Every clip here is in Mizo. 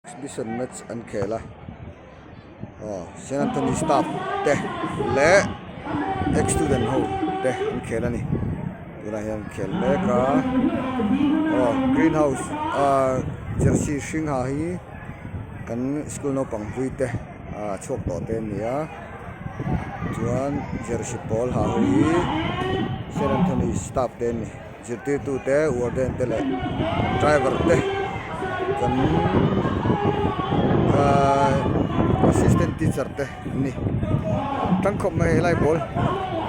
Exhibition match an khel a aw Saint Anthony staff te leh ex student ho te an khel a ni tunah hian an khel mek a aw green house ah jersey hring ha hi kan school naupang hlui te ah chhuak tawh te an ni a chuan jersey pawl ha ho hi Saint Anthony staff te an ni. Zirtirtu te, warden te leh driver te kan ahh assistant teacher te an ni. An tang khawp mai a helai ball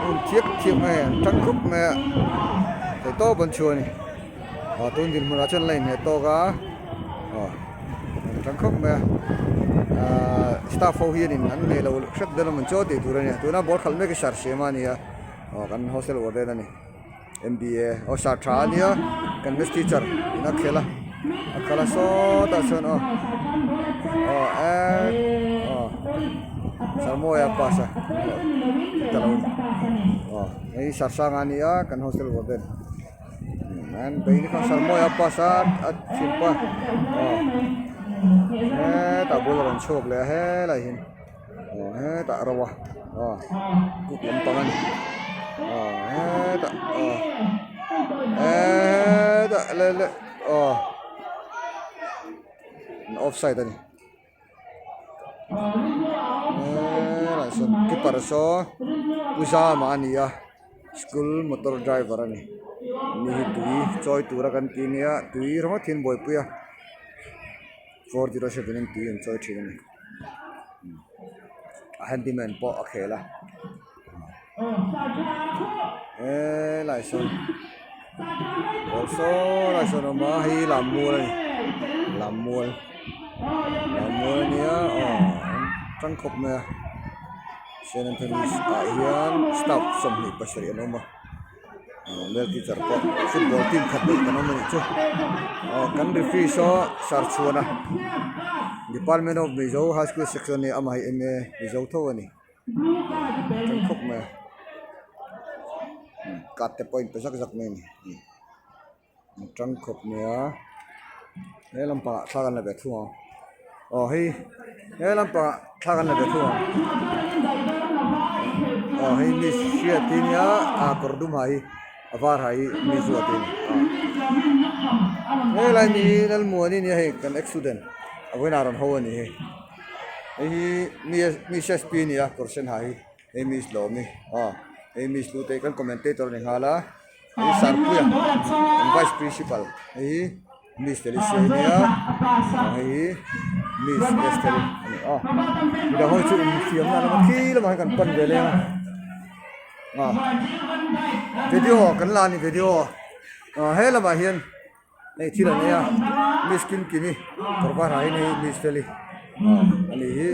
hmun thiap thiap mai a an tang khawp mai a theih tawp an chhuah a ni. Aw tun dinhmunah chuan la inhmeh tawk a aw an tang khawp mai a ahh staff ho hianin an hmeh lo hrep dawn a mawn chu tih tur a ni a tuna ball khalh mek hi sar siam a ni a aw kan hostel warden a ni. MBA aw sar tha a nia kan maths teacher in a khel a a kal a sawtah sawn aw aw eee aw sarmawia pass a ta lo aw hei sarsanga a nia kan hostel warden an bei ni kha sarmawia pass a a thianpa aw hetah bul a rawn chhuak leh a helai hian. Aw hetah ro a aw kut lampang a ni aw hetah aw hetah le le aw an offside a ni helaiah sawn keeper saw pu zama a ni a school motor driver a ni ni hi tui chawi tura kan tih nia tui ringawt hi an buaipui a 407 in tui an chawi thin a ni. A handyman pawh a khel a helai sawn ball saw lai sawn a awm a hei hi lammual a ni lammual lammual a nia aw an tang khawp mai a Saint Anthony's ah hian staff 27 an awm a. Male teacher pawh football team khat daih kan awm a nih chu aw kan referee saw sar chhuan a department of mizo high school section a ni a amah hi M A mizo tho a ni tang khawp mai a card te pawh a inpe zak zak mai a ni an tang khawp mai a he lampangah thla kan la ve thung ang aw hei he lampangah thla kan la ve thung ang aw hei miss hriat hi nia ah kawr dum ha hi a var ha hi miss ruat hi a ni aw helai mi hi Lalmuani nia hei kan ex student a vawiinah rawn ho a ni hei hei hi miss S P a ni a kawr sen ha hi hei miss Lawmi aw hei miss Hlutei kan commentator a ni nghal a. Hei Sarpuia kan vice principal hei hi miss Felicia a nia hei hi miss Esther a ni a midang ho chu infiamna lama khi lamah hian kan pan ve leng a video kan la a ni video he lamah hian hei thil an ei a miss Kimkimi kawr var ha hian hei miss Feli a ni hi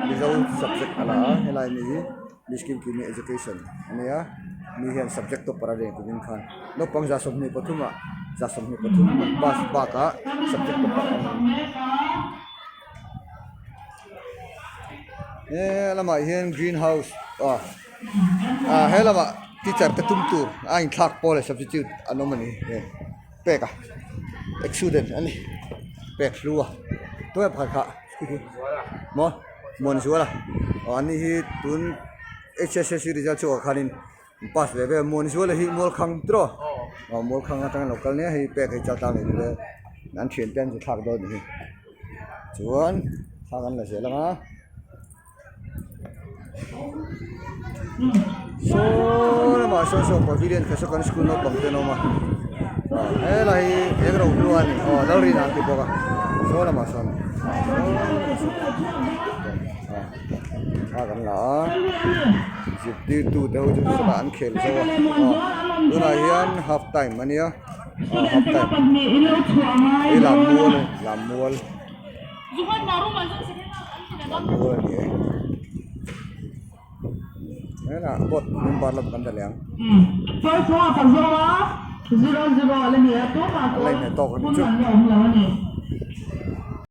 mizo subject a la a helai mi hi. Miss Kimkimi Education a nia mi hian subject topper a reng kumin khan naupang 23 ah 23 an pass bakah subject topper a ni he lamah hian green house ah ah he lamah teacher te tum tur a inthlak pawl leh substitute an awm a ni hei pek a accident a ni pek hlu a tunge pakhat kha maw. Muanzuala aw an ni hi tun H_S_S_C result chhuak ah khanin an pass ve ve a Muanzuala hi Mualkhang tiraw aw Mualkhang atanga lo kal nia hei pek hei chal tlang leh ni ve an thian te an zu thlak dawn a ni hi chuan thlak an la zel ang a saw lamah sawn saw pavilion kha saw kan school naupang te an awm a aw helai hi eng ro hlu a ni aw Lalrina an ti bawk a saw lamah sawn. Thla kan la a zirtirtu te ho chu sawtah an khel zo a aw tunah hian half time a nia aw half time hei lammual a ni lammual lammual a ni e hetah board member lam kan la leh ang a la inhmeh tawk a ni chu.